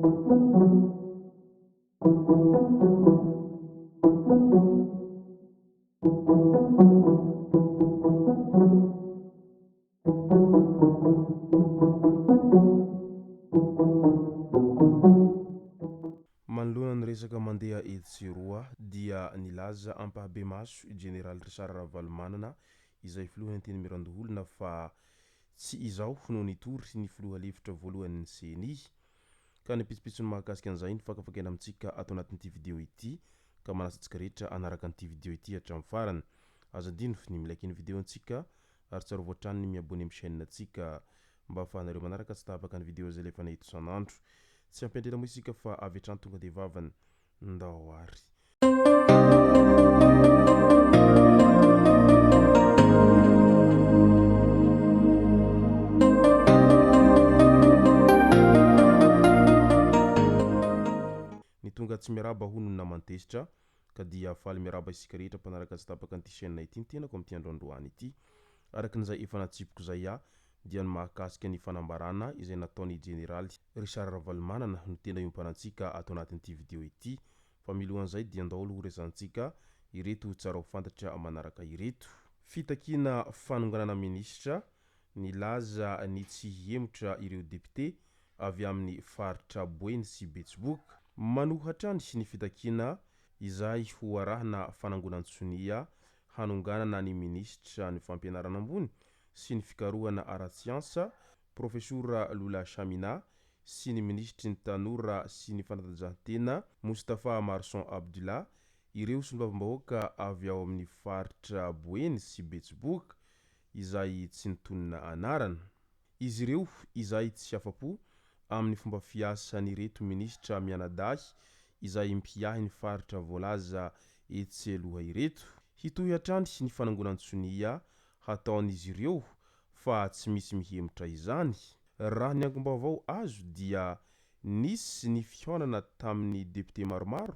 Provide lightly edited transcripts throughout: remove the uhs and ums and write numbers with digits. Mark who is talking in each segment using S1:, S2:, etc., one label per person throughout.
S1: Manoloana ny resaka mandeha etsy sy eroa dia nilaza ampahabemaso i Jeneraly Richard Ravalomanana izay filohan'ny Antenimierandoholona fa tsy izaho no nitory ny filoha lefitra voalohan'ny ceni. Ka ny pitsopitsony mahakasika an'izay no fakafakaina amintsika ato anatin'ity video ity ka manasa antsika rehetra hanaraka an'ity video ity hatramin'ny farany. Aza adino ny mi-like ny video antsika ary tsarovy hatrany ny mi-abonner amin'ny chaîne antsika mba ahafahanareo manaraka tsy tapaka ny video izay alefanay eto isan'andro. Tsy ampiandriana moa isika fa avy hatrany tonga dia vavany. Ndao ary. Ny tonga tsy miarahaba hono ny naman-tezitra ka dia faly miarahaba isika rehetra mpanaraka tsy tapaka an'ity chaîne ity ny tenako amin'ity andro androany ity. Araka ny izay efa natsipiko izay aho dia ny mahakasika ny fanambarana izay nataon'i Jeneraly Richard Ravalomanana no tena iompanantsika ato anatin'ity video ity. Fa milohan'izay dia ndao aloha horesahantsika ireto tsara ho fantatra manaraka ireto. Fitakiana fanonganana minisitra Nilaza ny tsy hihemotra ireo depiote avy amin'ny faritra Boeny sy Betsiboka. Manohy hatrany ny fitakiana izay ho arahana fanangonan-tsonia hanonganana ny minisitra ny fampianarana ambony sy ny fikarohana ara-tsiansa, Profesora Lola Chamina sy ny minisitry ny tanora sy ny fanatanjahantena, Moustapha Marson Abdullah, ireo solombavambahoaka avy ao amin'ny faritra Boeny sy Betsiboka izay tsy nitonona anarana. Izy ireo izay tsy afa-po amin'ny fomba fiasan'ireto minisitra mianadahy izay mpiahy ny faritra voalaza etsy aloha ireto. Hitohy hatrany ny fanangonan-tsonia hataon'izy ireo fa tsy misy mihemotra izany. Raha ny angom-baovao azo dia nisy ny fihaonana tamin'ny depiote maromaro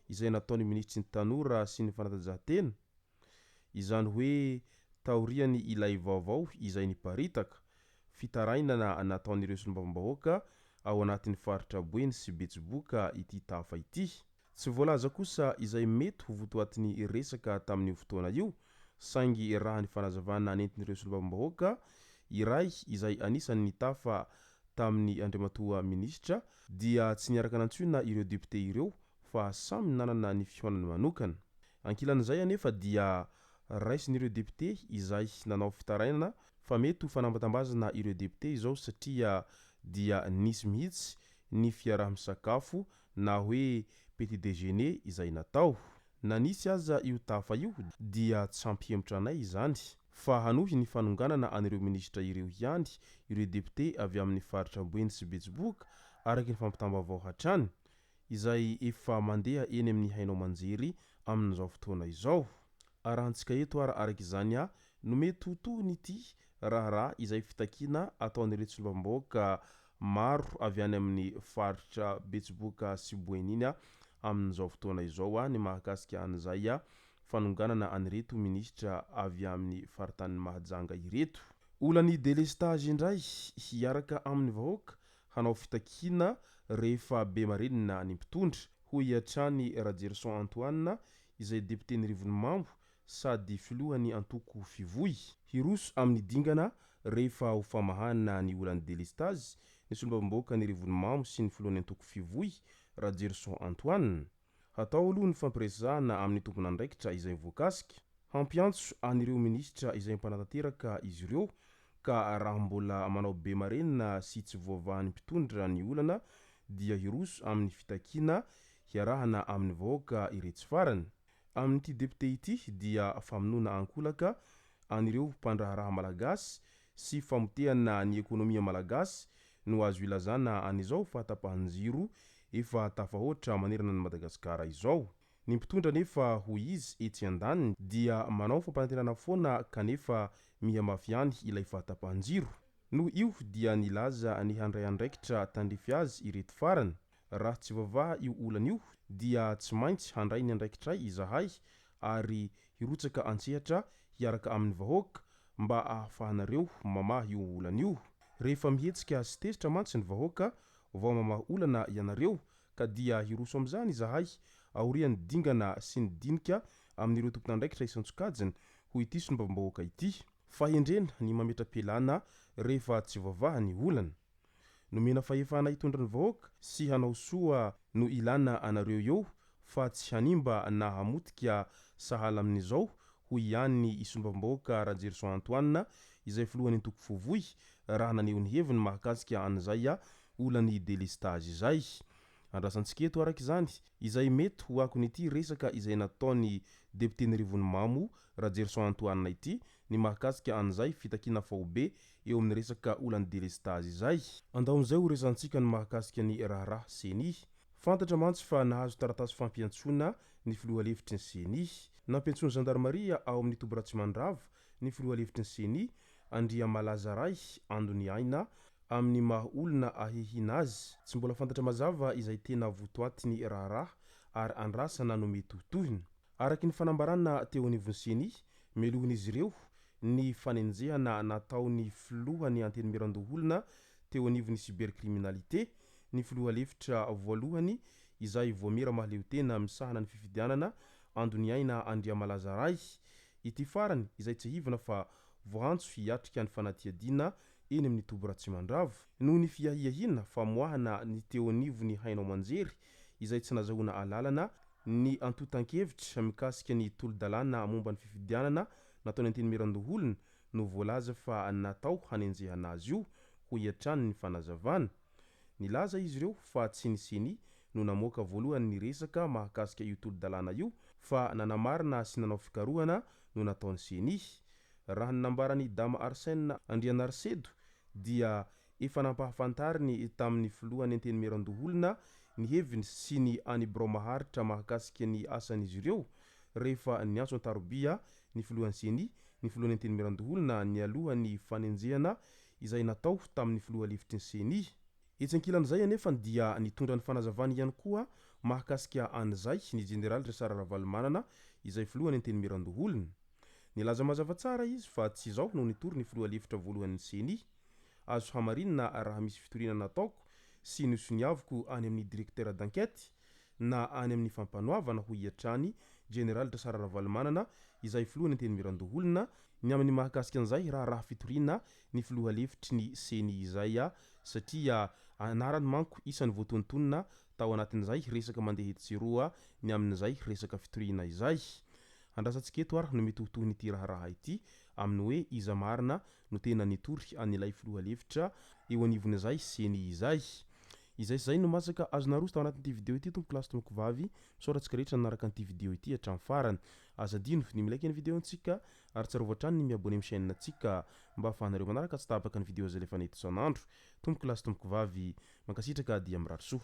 S1: izay nataon'ny minisitry ny tanora sy ny fanatanjahantena, Izany hoe taorian' ilay vaovao izay niparitaka, fitarainana nataon'ireo solombavambahoaka ao anatin'ny faritra Boeny sy Betsiboka ity tafa ity. Tsy voalaza kosa izay mety ho votoatin'ny resaka tamin'io fotoana io, saingy raha ny fanazavana nentin'ireo solombavambahoaka iray izay anisan'ny nitafa tamin'ny Andriamatoa Minisitra dia tsy niaraka nantsoina ireo depiote ireo fa samy nanana ny fihaonany manokana. Ankilan'izay anefa dia raisin'ireo depiote izay nanao fitarainana fa mety ho fanambatambazana ireo depiote izao satria dia nisy mihitsy ny fiaraha-misakafo na hoe petit déjeuner izay natao. Na nisy aza io tafa io dia tsy hampihemotra anay izany fa hanohy ny fanonganana an'ireo minisitra ireo ihany ireo depiote avy amin'ny faritra Boeny sy Betsiboka araka ny fampitam-baovao hatrany. izay efa mandeha eny amin'ny haino aman-jery amin'izao fotoana izao. Arahantsika eto ary araka izany no mety ho tohin'ity raharaha izay fitakiana ataon'ireto solombavambahoaka maro avy any amin'ny faritra Betsiboka sy Boeny iny amin'izao fotoana izao ny mahakasika an'izay fanonganana an'ireto minisitra avy amin'ny faritanin'i Mahajanga ireto. Olan'ny delestazy indray hiaraka amin'ny vahoaka hanao fitakiana rehefa be marenina ny mpitondra, hoy hatrany Rajerison Antoine izay depioten'Irivonimamo sady filohan'ny antoko Fivoy. Hiroso amin'ny dingana rehefa ho famahana ny olan'ny delestazy ny solombavambahoakan'Irivonimamo sy ny filohan'ny antoko Fivoy, Rajerison Antoine. Hatao aloha ny fampiresahana amin'ny tompon'andraikitra izay voakasika. Hampiantso an'ireo minisitra izay mpanatanteraka izy ireo ka raha mbola manao be marenina sy tsy voavahan'ny mpitondra ny olana dia hiroso amin'ny fitakiana hiarahana amin'ny vahoaka iretsy farany. Amin'ity depiote ity dia famonoana ankolaka an'ireo mpandraharaha malagasy sy famotehana ny ekonomia malagasy no azo ilazana an'izao fahatapahan-jiro efa tafahoatra manerana an'i Madagasikara izao. Ny mpitondra anefa hoy izy etsy andaniny dia manao fampanantenana foana kanefa miha mafy ihany ilay fahatapahan-jiro. Noho io dia nilaza ny handray andraikitra tandrify azy ireto farany. Raha tsy voavaha io olana io dia tsy maintsy handray ny andraikitray izahay ary hirotsaka an-tsehatra hiaraka amin'ny vahoaka mba ahafahanareo mamaha io olana io. Rehefa mihetsika sy tezitra mantsy ny vahoaka, vao mamaha olana ianareo ka dia hiroso amin'izany izahay aorian'ny dingana sy ny dinika amin'ireo tompon'andraikitra isan-tsokajiny, hoy ity solombavambahoaka ity. Fahendrena ny mametra-pialana rehefa tsy voavaha ny olana. Nomena fahefana hitondra ny vahoaka sy hanao soa no ilana anareo eo fa tsy hanimba na hamotika sahala amin'izao, hoy ihany i solombavambahoaka Rajerison Antoine izay filohan'ny antoko Fovoy raha naneho ny heviny mahakasika an'izay olan'ny delestazy izay. Andrasantsika eto araka izany izay mety ho akon'ity resaka izay nataon'ny depioten'Arivonimamo Rajerison Antoine ity ny mahakasika an'izay fitakiana faobe eo amin'ny resaka olan'ny delestazy izay. Andao amin'izay ho resahantsika ny mahakasika ny raharaha Ceni. Fantatra mantsy fa nahazo taratasy fampiantsoana ny filoha lefitry ny Ceni. Nampiantsoin'ny zandarimaria ao amin'ny toby Ratsimandrava ny filoha lefitry ny Ceni, Andriamalazaray Andoniaina, amin'ny maha olona ahiahiana azy. Tsy mbola fantatra mazava izay tena votoatin'ny raharaha ary andrasana no mety ho tohiny. Araka ny fanambarana teo anivon'ny Ceni, melohin'izy ireo ny fanenjehana nataon'ny filohan'ny Antenimierandoholona teo anivon'ny cybercriminalité, ny filoha lefitra voalohany izay voamera mahaleotena misahana ny fifidianana, Andoniaina Andriamalazaray. Ity farany izay tsiahivina fa voaantso hiatrika ny fanadihadiana eny amin'ny toby Ratsimandrava. Noho ny fiahiahiana famoahana ny teo anivon'ny haino aman-jery izay tsy nazahoana alalana ny antontan-kevitra mikasika ny tolo-dalàna momba ny fifidianana nataon'ny Antenimierandoholona no voalaza fa natao hanenjehana azy io, hoy hatrany ny fanazavana. Nilaza izy ireo fa tsy ny Ceni no namoaka voalohany ny resaka mahakasika io tolo-dalàna io fa nanamarina sy nanao fikarohana no nataon'ny Ceni. Raha ny nambaran'i Dama Arsène Andrianarisedo dia efa nampahafantariny tamin'ny filohan'ny Antenimierandoholona ny heviny sy ny any birao maharitra mahakasika ny asan'izy ireo rehefa niantso an-tarobia ny filohan'ny Ceni ny filohan'ny Antenimierandoholona nialoha ny fanenjehana izay natao tamin'ny filoha lefitry ny Ceni. Etsy ankilan'izay anefa dia nitondra ny fanazavany ihany koa mahakasika an'izay ny jeneraly Richard Ravalomanana izay filohan'ny Antenimierandoholona. Nilaza mazava tsara izy fa tsy izaho no nitory ny filoha lefitra voalohan'ny Ceni. Azo hamarinina raha misy fitoriana nataoko sy nosoniaviko any amin'ny directeur d'enquête na any amin'ny fampanoavana hoy hatrany Jeneraly Drasara Ravalomanana izay filohan'ny Antenimierandoholona ny amin'ny mahakasika an'izay raharaha fitoriana ny filoha lefitry ny Ceni izay satria anarany manko isan'ny voatonontonona tao anatin'izay resaka mandeha etsy sy eroa ny amin'izay resaka fitoriana izay. Andrasantsika eto ary no mety ho tohin'ity raharaha ity amin'ny hoe iza marina no tena nitory an'ilay filoha lefitra eo anivon'izay Ceni izay. Izay sy izay no masaka azo naroso tao anatin'ity video ity tompoko lahy sy tompoko vavy. Misaotra antsika rehetra nanaraka an'ity video ity hatramin'ny farany. Aza adino ny mi-like ny video ntsika ary tsarovy hatrany ny mi-abonner amin'ny chaîne ntsika mba ahafahanareo manaraka tsy tapaka ny video izay alefanay eto isan'andro. Tompoko lahy sy tompoko vavy, mankasitraka dia mirary soa.